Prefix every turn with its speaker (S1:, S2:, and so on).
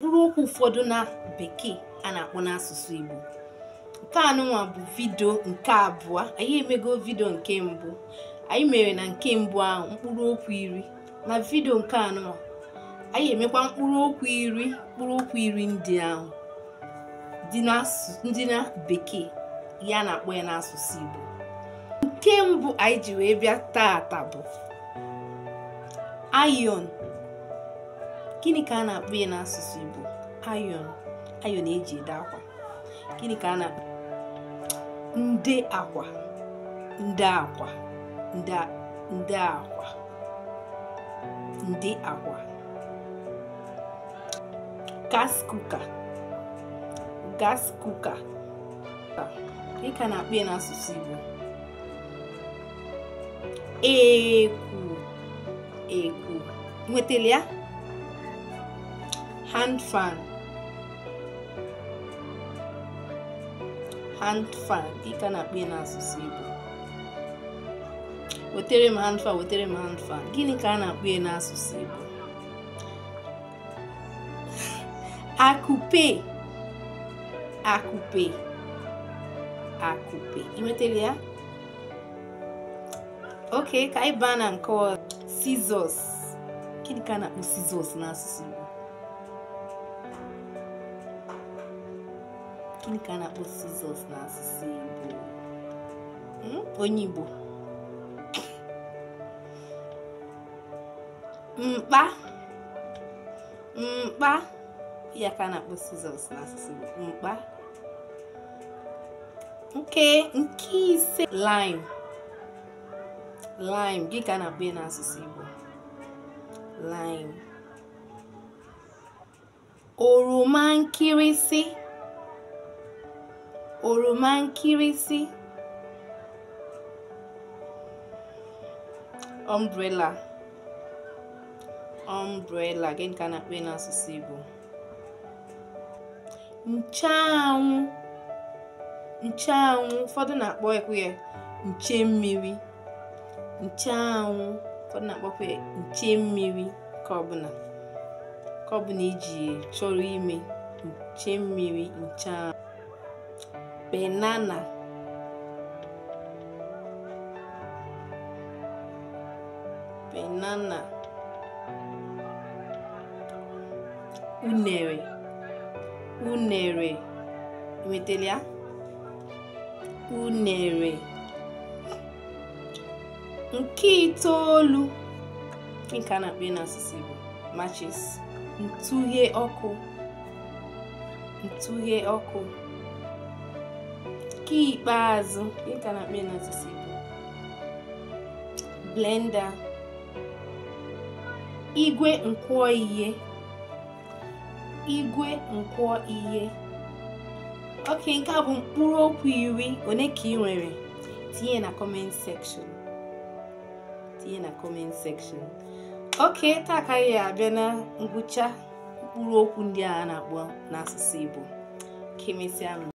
S1: Mkpụrụ okwu ụfọdụ na bekee a na-akpọ n'asụsụ Igbo. Nke anụnwa bụ vidio nke abụọ. Anyị emego vidio nke mbụ. Anyị mere na nke mbụ ahụ mkpụrụ okwu 10. Na vidio nke anụnwa anyị emekwa mkpụrụ okwu 10, mkpụrụ okwu 10 ndị ahụ dị na bekee ya na-akpọ ya n'asụsụ Igbo. Nke mbụ anyị ji wee bịa taata bụ iron. Gịnị ka a na-akpọ ya n'asụsụ Igbo? Iron. Iron eji ede akwa. Gịnị ka a na-akpọ? Nde akwa. Nde akwa. Nde akwa. Nde akwa. Gas cooker. Gas cooker. Gịnị ka a na-akpọ ya n'asụsụ Igbo? Ekwu. Ekwu. Nwetara ya? Hand fan. Hand fan. Gịnị ka a na-akpọ ya n'asụsụ Igbo? Wetere m hand fan, wetere m hand fan. Gịnị ka a na-akpọ ya n'asụsụ Igbo? Akupe. Akupe. Akupe. Ị nwetara ya? Okay, ka anyị baa na nke ọzọ. Scissors. Gịnị ka a na-akpọ scissors n'asụsụ Igbo? Gịnị ka a na-akpọ scissors n'asụsụ Igbo? Onye Igbo. Mkpa. Mkpa. Ya ka a na-akpọ scissors n'asụsụ Igbo. Mkpa. Nke ise. Lime. Lime. Gịnị ka a na-akpọ ya n'asụsụ Igbo? Lime. Oroma nkịrịsị. Oroma nkịrịsị. Umbrella. Umbrella. Gịnị ka a na-akpọ ya n'asụsụ Igbo? Ncheanwụ. Ncheanwụ. Ụfọdụ na-akpọ ya nche mmiri. Ncheanwụ. Ụfọdụ na-akpọkwa ya nche mmiri. Ka ọbụla iji chọrọ ime nche mmiri, ncheanwụ. Banana. Banana. Unere. Unere. Nwetara ya? Unere. Nke itoolu. Nke a na-akpọ ya n'asụsụ Igbo? Matches. Ntughe ọkụ. Ntughe ọkụ. Nke ikpeazụ. Nke a na-akpọ ya n'asụsụ Igbo? Blender. Igwe nkwọ ihe. Igwe nkwọ ihe. Okay, nke a bụ mkpụrụ okwu 10. One ka ị nwere? Tinye na comment section. Tinye na comment section. Okay, taa ka anyị abịa na ngwụcha mkpụrụ okwu ndị a na-akpọ n'asụsụ Igbo. Ka emesịa.